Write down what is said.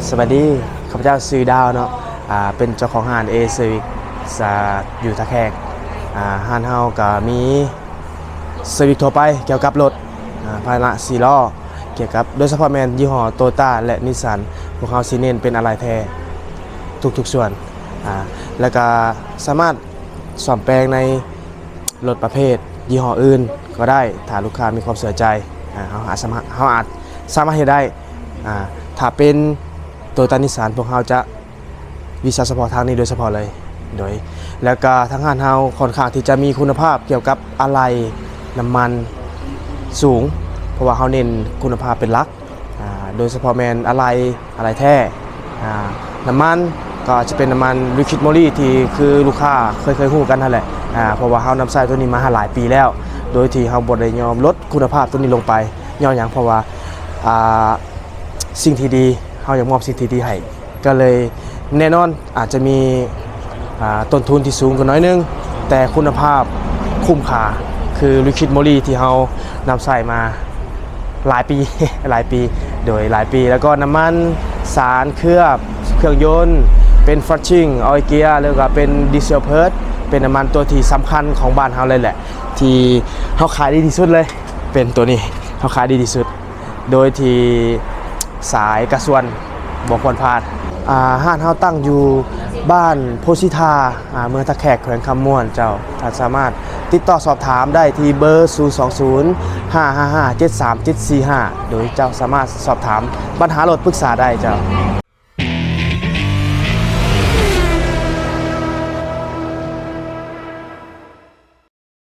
ສະບາຍດີ ຂ້າພະເຈົ້າຊື່ດາວເນາະ ອ່າ ເປັນເຈົ້າຂອງຮ້ານເອເຊີວິສ ອ່າ ຢູ່ທ່າແຂກ. ອ່າ ຮ້ານເຮົາກໍມີເຊີວິສທົ່ວໄປກ່ຽວກັບລົດ ອ່າ ພາຫະນະສີ່ລໍ້ ກ່ຽວກັບ ໂດຍສະເພາະແມ່ນຍີ່ຫໍ້ໂຕໂຍຕ້າ ແລະ ນິດສັນ. ພວກເຮົາຊິເນັ້ນເປັນອາໄຫຼ່ແທ້ທຸກໆສ່ວນ ອ່າ ແລ້ວກໍສາມາດສ້ອມແປງໃນ ລົດປະເພດຍີ່ຫໍ້ອື່ນກໍໄດ້ ຖ້າລູກຄ້າມີຄວາມເຊື່ອໃຈ ອ່າ ເຮົາອາດສາມາດ ເຮົາອາດສາມາດເຮັດໄດ້. ອ່າ ຖ້າເປັນໂຕໂຍຕ້າ ນິດສັນ ພວກເຮົາຈະວິຊາສະເພາະທາງນີ້ໂດຍສະເພາະເລີຍ ໂດຍ ແລ້ວກະທາງຮ້ານເຮົາຂ້ອນຂ້າງທີ່ຈະມີຄຸນນະພາບກ່ຽວກັບອາໄຫຼ່ ນ້ຳມັນສູງ ເພາະວ່າເຮົາເນັ້ນຄຸນນະພາບເປັນຫຼັກ. ອ່າ ໂດຍສະເພາະແມ່ນອາໄຫຼ່ ອາໄຫຼ່ແທ້ ອ່າ ນ້ຳມັນກໍອາດຈະເປັນນ້ຳມັນ Liquid Moly ທີ່ຄືລູກຄ້າເຄີຍ ເຄີຍຮູ້ກັນຫັ້ນແຫຼະ ອ່າ ເພາະວ່າເຮົານຳໃຊ້ຕົວນີ້ມາຫຼາຍປີແລ້ວ ໂດຍທີ່ເຮົາບໍ່ໄດ້ຍອມລົດຄຸນນະພາບຕົວນີ້ລົງໄປ. ຍ້ອນຫຍັງ? ເພາະວ່າ ອ່າ ສິ່ງທີ່ດີ ເຮົາຢາກມອບສິ່ງທີ່ດີໃຫ້ ກໍເລີຍແນ່ນອນ ອາດຈະມີ ອ່າ ຕົ້ນທຶນທີ່ສູງກວ່າໜ້ອຍໜຶ່ງ ແຕ່ຄຸນນະພາບຄຸ້ມຄ່າ ຄື Liquid Moly ທີ່ເຮົານຳໃຊ້ມາຫຼາຍປີ ຫຼາຍປີ ໂດຍ ຫຼາຍປີ ແລ້ວກໍນ້ຳມັນ ສານເຄືອບເຄື່ອງຍົນ ເປັນ Flushing Oil Gear ຫຼືວ່າເປັນ Diesel Purge ເປັນນ້ຳມັນຕົວທີ່ສຳຄັນຂອງບ້ານເຮົາເລີຍແຫຼະ ທີ່ເຮົາຂາຍດີທີ່ສຸດເລີຍ ເປັນຕົວນີ້ ເຮົາຂາຍດີທີ່ສຸດ ໂດຍທີ່ສາຍກະຊວນບໍ່ຄວນພາດ. ອ່າ ຮ້ານເຮົາຕັ້ງຢູ່ບ້ານໂພສີທາ ອ່າ ເມືອງທ່າແຂກ ແຂວງຄຳມ່ວນເຈົ້າ. ທ່ານສາມາດຕິດຕໍ່ສອບຖາມໄດ້ທີ່ເບີ ສູນສອງສູນ ຫ້າຫ້າຫ້າ ເຈັດສາມເຈັດສີ່ຫ້າ ໂດຍເຈົ້າສາມາດສອບຖາມບັນຫາລົດ ປຶກສາໄດ້ເຈົ້າ.